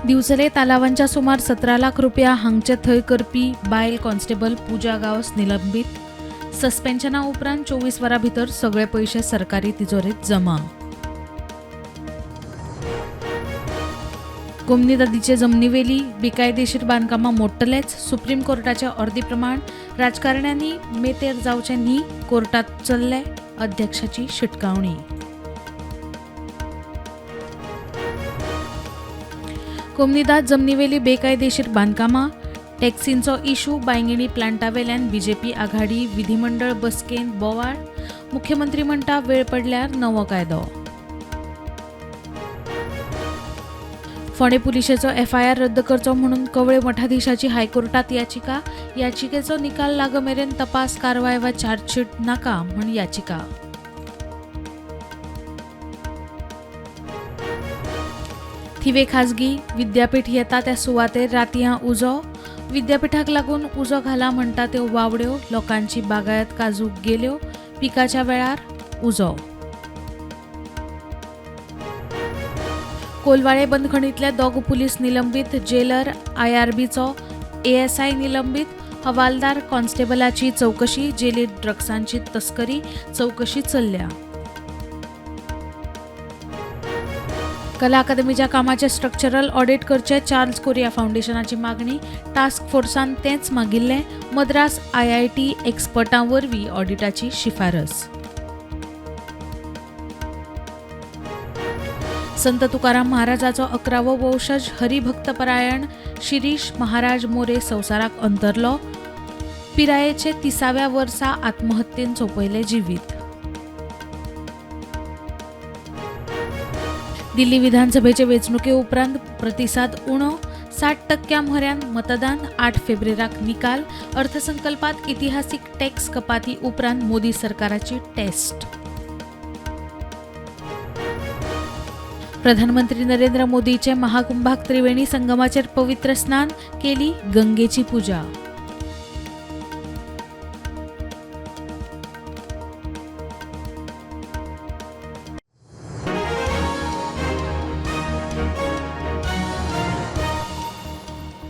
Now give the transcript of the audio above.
दिवचले तालावांच्या सुमार 17 लाख रुपया हांगचे थंय करपी बायल कॉन्स्टेबल पूजा गांवस निलंबीत. सस्पेन्शना उपरांत 24 वरां भितर सगळे पयशे सरकारी तिजोरेत जमा. कोमनीदादीचे जमनीवेली बेकायदेशीर बांदकामां मोडटलेच, सुप्रीम कोर्टाच्या अर्दी प्रमाण राजकारण्यांनी मेतेर जावचें न्ही, कोर्टात चल्ले अध्यक्षाची शिटकावणी. कोमनीदाद जमनीवेली बेकायदेशीर बांदकामां, टॅक्सींचो इशू, बांयगिणी प्लांटावेल्यान बीजेपी आघाडी विधिमंडळ बसकेंत बोवाळ. मुख्यमंत्री म्हणटा वेळ पडल्यार नवो कायदो. फोंडें पुलिशेचो एफआयआर रद्द करचो म्हणून कवळे मठाधीशाची हायकोर्टात याचिका. याचिकेचो निकाल लागमेरेन तपास, कारवाय वा चार्जशीट नाका म्हूण याचिका. थिवे खाजगी विद्यापीठ येता त्या सुवातेर रातयां उजो. विद्यापीठाक लागून उजो घाला म्हणटा त्यो वावड्यो. लोकांची बागायत काजूक गेल्यो. पिकाच्या वेळार उजो. कोलवाळे बंदखणींतले दोग पुलीस निलंबीत. जेलर, आयआरबीचो एएसआय निलंबीत. हवालदार कॉन्स्टेबलाची चवकशी. जेलीत ड्रग्सांची तस्करी चवकशी चल्ल्या. कला अकादमीच्या कामाचें स्ट्रक्चरल ऑडिट करचें चार्ल्स कोरिया फावंडेशनाची मागणी. टास्क फोर्सान तेंच मागिल्लें. मद्रास आयआयटी एक्सपर्टां वरवीं ऑडिटाची शिफारस. संत तुकाराम महाराजाचो 11वो वंशज हरिभक्तपरायण शिरीष महाराज मोरे संवसाराक अंतरलो. पिरायेचे 30व्या वर्सा आत्महत्येन सोंपयलें जिवीत. दिल्ली विधानसभेचे वेंचणुके उपरांत प्रतिसाद उणो. 60% म्हऱ्यान मतदान. 8 फेब्रेराक निकाल. अर्थसंकल्पात इतिहासीक टॅक्स कपाती उपरांत मोदी सरकाराची टेस्ट. प्रधानमंत्री नरेंद्र मोदीचे महाकुंभाक त्रिवेणी संगमाचेर पवित्र स्नान, केली गंगेची पूजा.